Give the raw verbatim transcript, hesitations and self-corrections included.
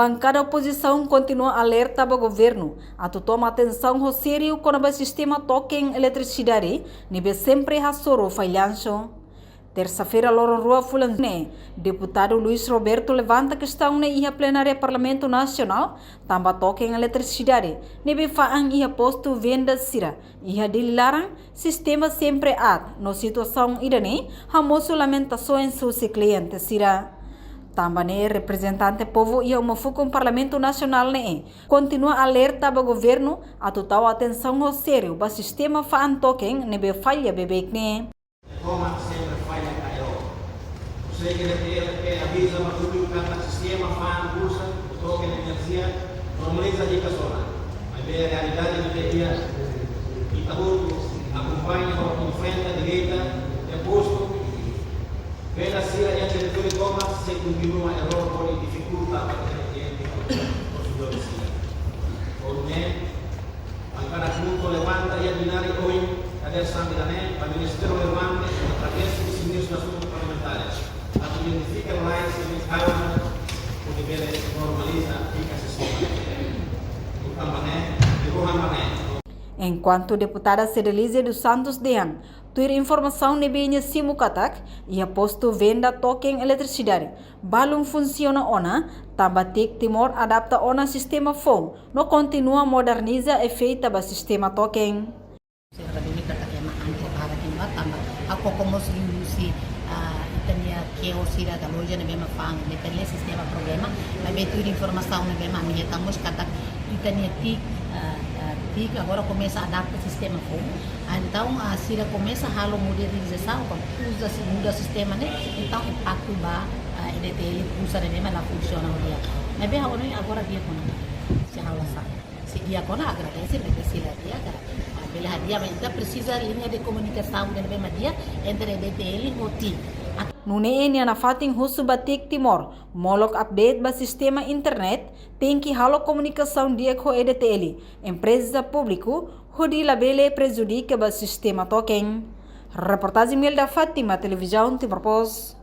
Bankada opozisaun kontinua alerta ba governu atu toma atensaun ho sériu kona-ba sistema token eletrisidade ne'ebé sempre hasoru fallansu. Tersa-feira, loron rua fulan ne'e, Deputadu Luis Roberto levanta kestaun ne'e iha plenária Parlamentu Nasionál, tanba token eletrisidade ne'ebé fa'an iha postu venda sira iha Dili laran, sistema sempre aat, no situasaun ida-ne'e hamosu lamentasaun husi kliente sira. Tanba ne'e, reprezentante povu iha uma fukun Parlamentu Nasionál ne'e kontinua alerta ba governu atu tau atensaun ho sériu ba sistema fa'an token ne'ebé falla beibeik ne'e. Tomak sempre falla ka error. Ha'u sei ke DTL ke aviza ba públiku katak sistema fa'an bursa, token enerjia normaliza hikas ona. Maibé realidade ne'ebé iha, ita hotu akompaña no enfrenta direta, depois venda sira iha territóriu tomak sei kontinua error hodi difikulta ba kliente no konsumidór sira. Hodi nune'e, bankada KHUNTO levanta iha plenária ohin kadeira sambida ne'e ba Ministériu relevante através husi Ministru Asuntu Parlamentares atu identifika rai se kalan hodi bele normaliza hikas sistema. Tanba ne'e, di rohan ba ne'e. Enkuantu Deputada Cedelizia dos Santos dehan, tuir informasaun ne'ebé nia simu katak iha postu venda token eletrisidade balun funsiona ona, tanba TIC Timor adapta ona sistema foun no kontinua moderniza efeitu ba sistema token. Sira duni katak ema anti para kimba tanba ha'u koko mós liuliu husi, ah, ita-nia kios sira ka loja ne'ebé ema fa'an, ne'e tele sistema problema, maibé tuir informasaun ne'ebé ema ami hetan mós katak ita-nia TIC, ah, ah, TIC agora komesa adapta sistema foun. Ah, entaun, ah, sira komesa halo modernizasaun, ka uza si-, muda sistema ne'e, entaun impaktu ba, ah, EDTL pulsa ne'ebé ema la funsiona ho di'ak. Maibé ha'u hanoin agora di'ak ona. Se ha'u la sala. Se di'ak ona, agradese, maibé se la di'ak, ah, bele hadi'a, maibé ita presiza liña de komunikasaun ne'ebé mak di'ak entre EDTL ho TIC. Nune'e nia nafatin husu ba TIC Timor, molok update ba sistema internet, tenke halo komunikasaun di'ak ho EDTL, empreza públiku, hodi labele prejudika ba sistema token. Reportajen Imelda Fátima, Televizaun Timor Post.